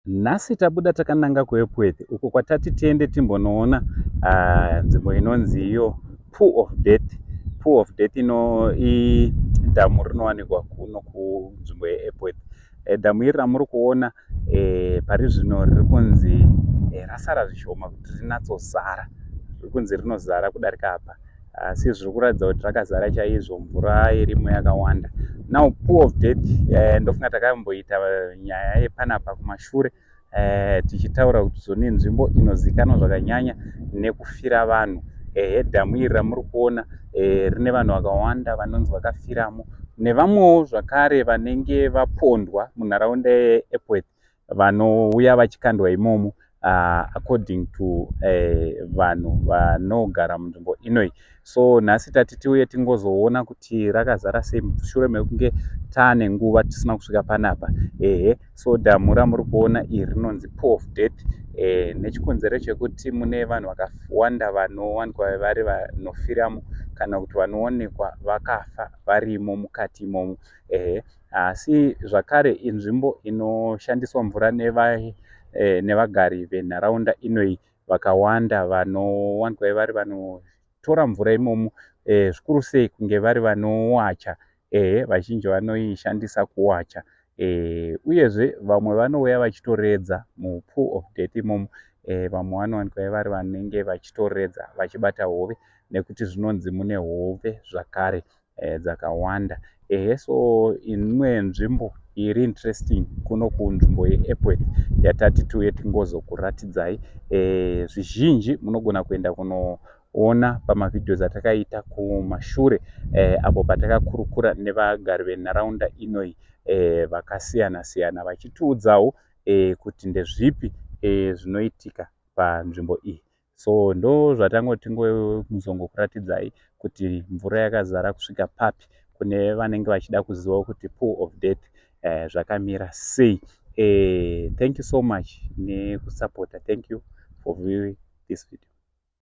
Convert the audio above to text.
Nhasi tabuda takananga kuEpworth uko kwatati tiende timbonoona nzvimbo inonzi iyo Pool of Death. Pool of Death ino idhamu rinowanikwa kuno kunzvimbo yeEpworth. Dhamu iri ramuri kuona pari zvino riri kunzi rasara zvishoma kuti rinatsozara. Riri kunzi rinozara kudarika apa, asi zviri kuratidza kuti rakazara chaizvo, mvura irimo yakawanda. Now, Pool of Death, ndofunga takamboita nyaya yepanapa kumashure tichitaura kuti zvone nzvimbo inozivikanwa zvakanyanya nekufira vanhu. Ehe, dhamu iri ramuri kuona rine vanhu vakawanda vanonzi vakafiramo, nevamwewo zvakare vanenge vapondwa munharaunda yeEpworth vanouya vachikandwa imomo, according to vanhu vanogara munzvimbo inoi. So nhasi tati tiuye tingozoona kuti rakazara sei mushure mekunge taane nguva tisina kusvika panapa. Ehe, so dhamu ramuri kuona iri rinonzi Pool of Death nechikonzero chekuti mune vanhu vakawanda vanowanikwa vari vanofiramo kana kuti vanoonekwa vakafa varimo mukati imomo. Ehe, asi zvakare inzvimbo inoshandiswa mvura nevagari venharaunda inoi vakawanda vanowanikwa vari vanotora mvura imomo, zvikuru sei kunge vari vanowacha. Ehe, vazhinji vanoishandisa kuwacha, uyezve vamwe vanouya vachitoredza muPool of Death imomo. Vamwe vanowanikwa vari vanenge vachitoredza vachibata hove nekuti zvinonzi mune hove zvakare dzakawanda. Ehe, so imwe nzvimbo iri interesting kuno kunzvimbo yeEpworth yatati tiuye tingozokuratidzai. Zvizhinji munogona kuenda kunoona pamavideos atakaita kumashure apo patakakurukura nevagari venharaunda inoi vakasiyana siyana vachitiudzawo kuti ndezvipi zvinoitika panzvimbo iyi. So ndo zvatangoti tingozongokuratidzai kuti mvura yakazara kusvika papi, kune vanenge vachida kuziva kuti Pool of Death zvakamira sei. Thank you so much nekusapota. Thank you for viewing this video.